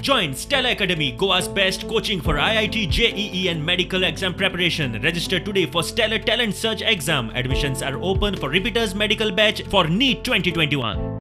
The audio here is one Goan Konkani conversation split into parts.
Join Stellar Academy, Goa's best coaching for IIT, JEE and medical exam preparation. Register today for Stellar Talent Search exam. Admissions are open for repeaters medical batch for NEET 2021.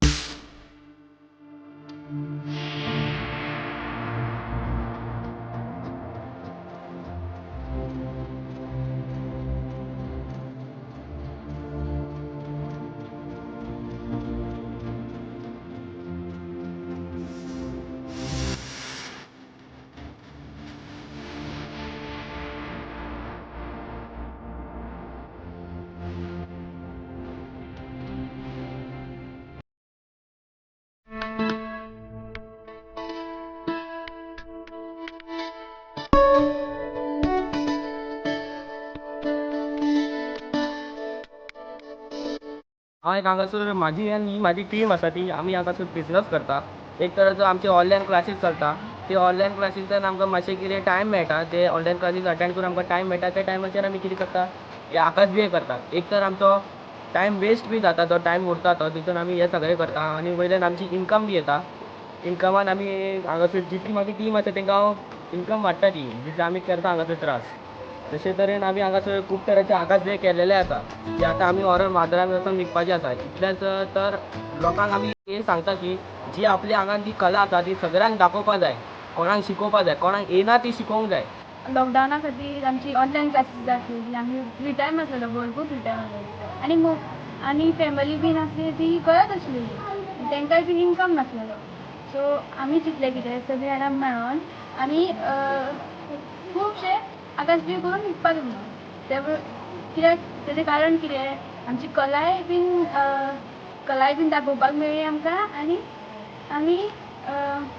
हांव एक हांगासर म्हाजी आनी म्हाजी टीम आसा ती आमी हांगासर बिजनस करता. एक तरेचो आमचे ऑनलायन क्लासीस चलता. ते ऑनलायन क्लासीसान आमकां मातशें कितें टायम मेळटा, ते ऑनलायन क्लासीस अटेंड करून आमकां टायम मेळटा. त्या टायमाचेर आमी कितें करता, हे आकाश दिवे करता. एक तर आमचो टायम वेस्ट बी जाता, तो टायम उरता तो तितून आमी हें सगळें करता आनी वयल्यान आमची इनकम बी येता. इनकमान आमी हांगासर जितली म्हाजी टीम आसा तांकां हांव इनकम वाडटा ती जितली आमी करता हांगासर त्रास. तशे तरेन आमी हांगासर खूब तरेचे आकाश दिवे केलेले आसा ते आतां आमी व्हरोन बाजारान वचून विकपाचे आसा. इतलेंच तर लोकांक आमी हें सांगता की जी आपल्या आंगान जी कला आसा ती सगळ्यांक दाखोवपा जाय, कोणाक शिकोवपा जाय, कोणाक येना ती शिकोवंक जाय. लॉकडावना खातीर आमची ऑनलायन क्लासीस आसलेली, आमी फ्री टायम आसलेलो, भरपूर फ्री टायम आसलेलो आनी आनी फॅमिली बीन आसली ती करत आसलेली, तांकांय बीन इनकम नासलेलो. सो आमी चिंतलें कितें सगळीं जाणां मेळोन आमी खुबशे आकाश दिवे करून विकपाक म्हणून. ते कित्याक तेजें कारण कितें, आमची कलाय बीन दाखोवपाक मेळ्ळी आमकां आनी आमी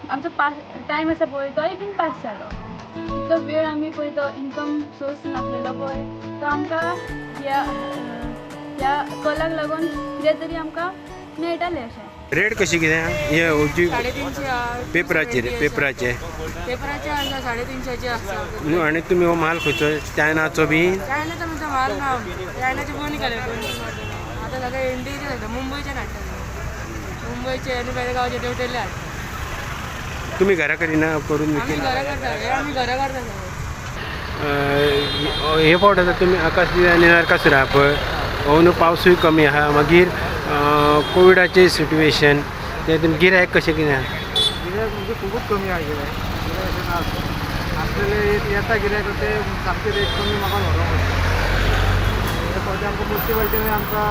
आमचो पास टायम आसा पळय तोय बीन पास जालो. इतलो वेळ आमी पळय तो इनकम सोर्स नासलेलो पळय तो आमकां ह्या कलाक लागून कितें तरी आमकां मेळटालें अशें. रेट कशी कितें हे उजी 350. पेपराचेर पेपराचे पेपराचे आसा, 350चे आसा. न्हू. आनी तुमी हो माल खंयचो, चायनाचो बी? चायनाचो आमचो माल ना, चायनाचे बंद केले, 2-3 वर्सां. आतां सगळे इंडियेचे जाता, मुंबयच्यान हाडटा, मुंबयचे आनी बेळगांवचे तेवटेले हाडटा. तुमी घरा करिना करून आमी विकी? घरा करता हे, आमी घरा करता सगळें. हे फावट आतां तुमी आकाश दिवे आनी नरकासूर आहा पळय, हो न्हू पावसूय कमी आहा, मागीर कोविडाचें सिट्युएशन, ते तुमी गिरायक कशें कितें आहा? गिऱ्हाईक म्हणजे खुबूच कमी आहा. गिऱ्हाईक गिऱ्हाईक अशें ना, आसलेले येता गिऱ्हाईक, ते सामके रेट कमी म्हाका व्हरोंक वता. हे फावटी आमकां मुन्सिपालिटीन आमकां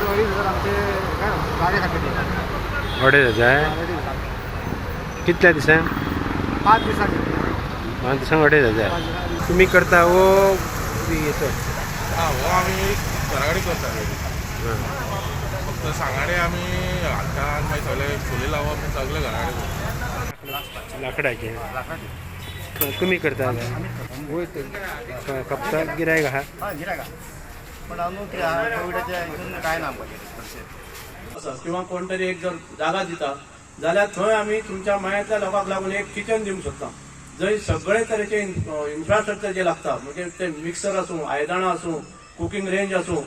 2,500 आमचे काय जागे खातीर. 2,500? 2,500. कितल्या दिसांक? 5 दिसांनी. 5 दिसांक 2,500. 5 दिसांनी. तुमी करता हो हेचो? हा, हो आमी घरा कडेन करता. फक्त सांगाडे आमी हाडटा आनी मागीर सगळे फुली लावप आनी सगळे घरा कडेन करता. लाकडाचे तुमी करता? वय, खपता, गिरायक आहा? हा, गिरायक आहा, पण न्हू कितें आहा, कोविडाच्या हितून कांय ना आमकां चडशें. आसा किंवा कोण तरी एक जर जागा दिता जाल्यार थंय आमी तुमच्या मळ्यांतल्या लोकांक लागून एक किचन दिवंक शकता, जंय सगळे तरेचे इन्फ्रास्ट्रक्चर जे लागता, म्हणजे ते मिक्सर आसूं, आयदनां आसूं, कुकींग रेंज आसूं,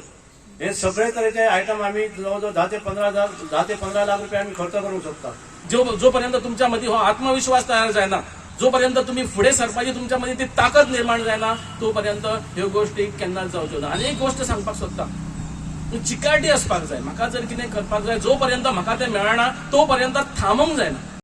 हे सगळे तरेचे आयटम आमी जवळ जवळ 10 ते 15 हजार, 10 ते 15 लाख रुपये आमी खर्च करूंक शकता. जो जोपर्यंत तुमच्या मध्ये हो आत्मविश्वास तयार जायना, जोपर्यंत तुम्ही फुडें सरपाची तुमच्या मध्ये ती ताकद निर्माण जायना, तोपर्यंत ह्यो गोष्टी केन्नाच जावच्यो ना. आनी एक गोष्ट सांगपाक सोदता, तूं चिकाटी आसपाक जाय. म्हाका जर कितें करपाक जाय, जोपर्यंत म्हाका तें मेळना तोपर्यंत थांबोंक जायना.